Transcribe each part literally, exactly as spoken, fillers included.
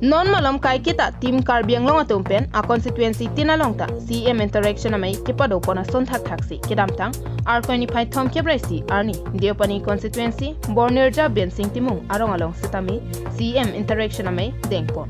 Non malom kaiketa Team Karbi Anglong atum pen a constituency tin along ta C M interaction amei kepadopon ason thakthaksi kedamtang Arkoi niphai thomkep ra isi arni Deopani constituency Bornirja Bensing Timung arong along sitame C M interaction amei dengpon.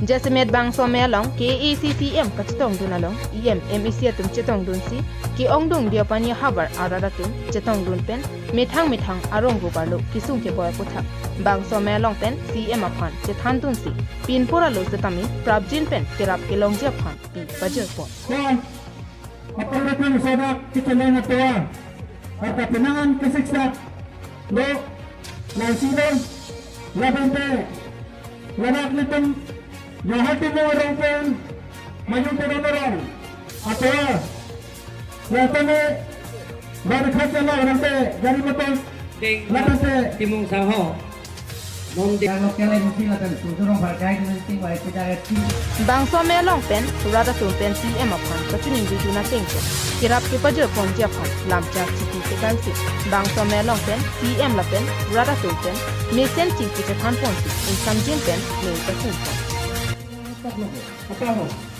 Jasemet bangso amei along K A A C C M kachetongdun along E M, M A C atum chetongdunsi ke-ongdung Deopani havar arat atum chetongdun pen methang methang arong gubarlo kesung keboi aputhak bangso amei along pen C M aphan chethandunsi pinpur alo sitame prapjin pen kerap kelongji aphan pi pajirpon. Apor atum sodak kecheleng atoa, arta penangan kesiksak lo, nangsi lo, labente, ladak litum, Johati mo arong pen, maju turun arong, atoa, latame, barikha chala arong te, gari motor, ding, labente. Timung sangho. Mom di. Yang local M C lapen Surjorong Bhargei Community Y P Director. Bangso amei along pen rat atum pen C M aphan kachiningri dun ateng pen kerap kepajirponji aphan lamchak chipi tekansi bangso amei along pen C M lapen rat atum pen mesen chingki chethanponsi ingsamjin pen neng kachingpon.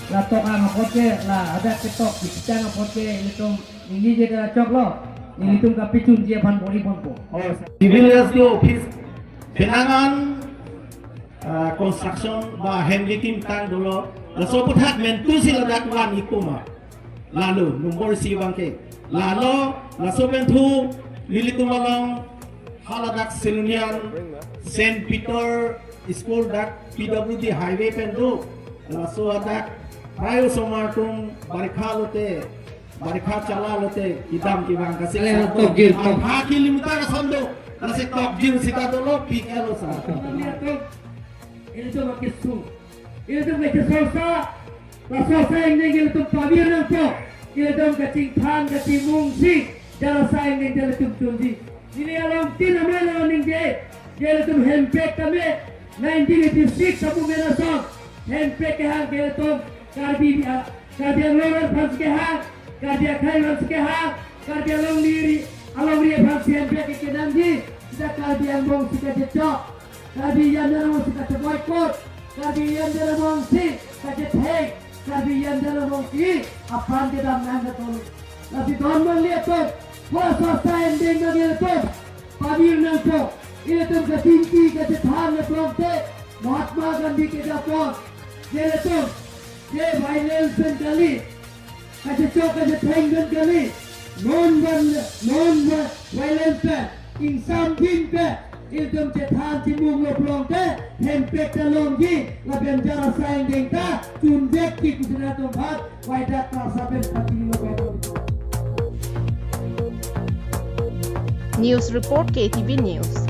Latok ang apot ke, la adak ketok kechang apot ke, ilitum ningjeje ta choklo, ilitum kapachunji aphan bor-iponpo. Civil S D O office penangan, ah, construction ba hand beating tang dolo, laso aputhak mentusi ladak van ikuma. Lalo number isi abangke. Lalo laso pen thu nelitum along haladak Silonijan Saint Peter School dak P W D highway pen do. Laso adak prai osomar atum barikha lote, barikha chala lote, kedam kevang kasi. Ale, tokjir, tok. Apha kilometer ason do. Lasi tokjir sita dolo, pik elo sa. Ilitum akesung. Ilitum kechesosa, laso asai angdeng ilitum pavir nangpo. Ilitum kachingthan, kachimungsi, jar asai angdeng ilitum chunji. Neli along tin amei along ningje, ilitum hempek tame, nineteen eighty six apu mena song, hempek kehang ilitum Karbi, ah, Karbi Anglong aphan kehang, Karbi akhai aphan kehang, Karbi alongri, alongri aphan hempek kenamji, sita Karbi angbong si kachechok, Karbi Anglong si kacheboycott, Karbi Anglong si kachethek, Karbi Anglong si aphan kedam nang katong. Lasi don mangli atum, laso asai angdeng mangli atum, pavir nangpo, ilitum kachingki kachethan nangpo te, Mahatma Gandhi kejapon, ilitum, je violence pen kali, kachechok kachetheng pen kali, non van, non va-, violence pen, ingsamjin pen, ilitum chethan chimunglo pulote, hempek ta longji, lapen jar asai angdeng ta, chunjek ki kusina atum aphan, waidak ta saben pati lo betul. News report K T V News.